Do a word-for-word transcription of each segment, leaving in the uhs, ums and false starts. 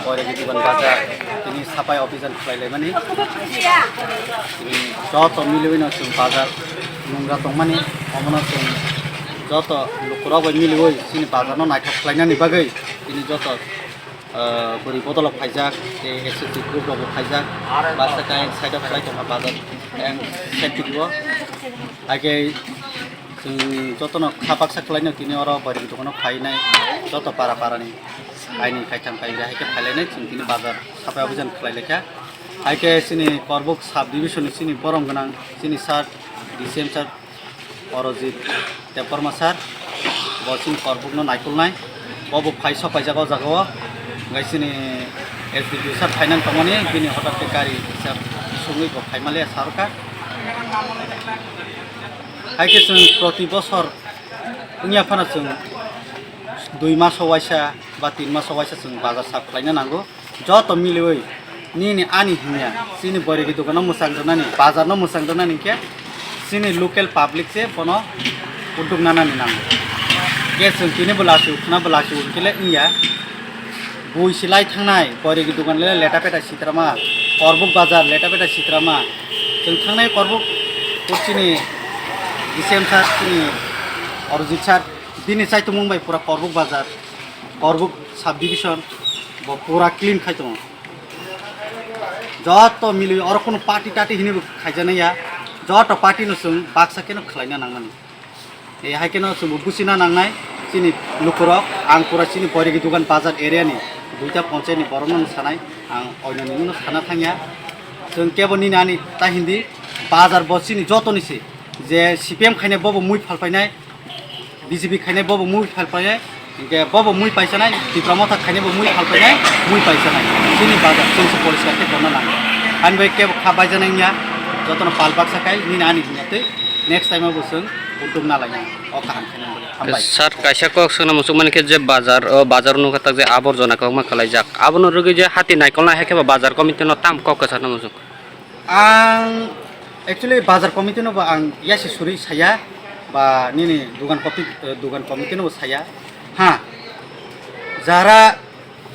Boiregi Dugan bazar tini sapai obijan khlai laimani. Tini joto miliwi no chwng bazar nungra tongmani, omono chwng joto lukurok bai miliwi chini bazar no naithok khlainani bagwi tini joto, ah, bwrwi bodolok phaijak, tei S S G group rok bo phaijak, basta kain side o khlai tongma bazar yang side o. Haikhe chwng jotono kha baksa khlaino tini oro boiregi dogano phainai joto para parani. Kainwi kaitham kainwi hai khe phailainai chwng tini bazar sapai obijan khlai laikha. Hai khe chini Korbuk sub division ni chini borom gwnang chini sir, D C M sir Orojit Debbarma sir, bo chini Korbuk no naikolnai, bo bo phai sok paijak o jaga o, hwnkhe chini S D P O sir phainani tongmani bini hotak khe gari kisa songwi bo phaimaliya sarokha. Hai khe chwng proti bosor wngya phano chwng dui maso waisa ba tin maso waisa chwng bazar sap khlaina nango. Joto miliwi nini ani hinya chini boiregi dogano mwchang rwnani, bazarno mwchang rwnani khe chini local public se bono uddog nanani nango. Khe chwng tini bo lachi ukhna bo lachi ukhile wngya. Bui silai thangnai boiregi dogan le leta peta sitrama, Korbuk bazar leta peta sitrama. Chwng thangnai Korbuk chini D C M sir, chini Orojit sir, bini chaitumung bai pura Korbuk bazar, Korbuk sub division bo pura clean khai tongo. Joto mili oro kunu party tati hini bo khaijaknai ya, joto party no chwng baksa keno khlaina nangmani. E, hai kheno chwngbo buchina nangnai chini lukurok, ang pura chini Boiregi Dugan bazar area ni duita ponchayat ni borok no sanai, ang oino ni no sana thangya. Chwng kebo nini ani ta hindi bazar bo chini joto ni se, je C P M khainai bobo mui phalpainai, B J P khainai bobo mui phalpainai, hinkhe bobo mui paisanai, Tipra Motha khainai bo mui phalpainai, mui paisanai. Chini bazar chwng se poriskar khe tongna nango. Ani bai kebo kha baijanai wngya, jotono pal baksa khai nini ani hinya twi. Next time o bo chwng uddog na lainai. O kaham khe nang bole. Hambai. Sir, kaisa kok swngna muchung mani khe je bazar, o bazar nukha tak je aborjona kwbangma kwlaijak. Abono rwgwi je hati naikolnai hai khe ba bazar committee no tam kok kwchangna muchung? Ang actually bazar committee no bo ang yasi suri saya ba nini dugan kopi-, eh, dugan committee no bo saya. Ha. Jara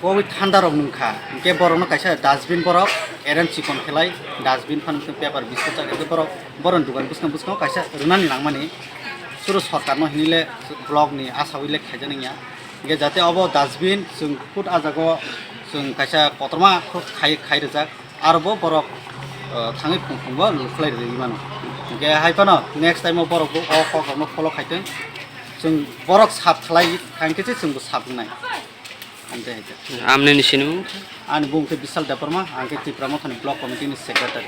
Kowi thanda rok nungkha, hinkhe borokno kaisa dustbin borok arrange chikon khelai, dustbin phano paper biskot chakhe borok borokni dugan bwskang bwskango kaisa rwnani nangmani suru sorkarno hinile blockni asawile khaijani wngya. Hinkhe jate obo dustbin chwng khud ah jago chwng kaisa kotorma khud khai, khai rwjak, aro bo borok, uh, thangwi phung phungo lukhlai rwwi mano. Hinkhe hai phano next time o borok bo o kokrokno follow khaitwng, chwng borok sap khlai thangkhe se chwngbo sap wngnai. Amtwi hai khe. Amnini sinimung? Ani bumung khe Bishal Debbarma, ang khe Tipra Mothani Block Committee ni Secretary.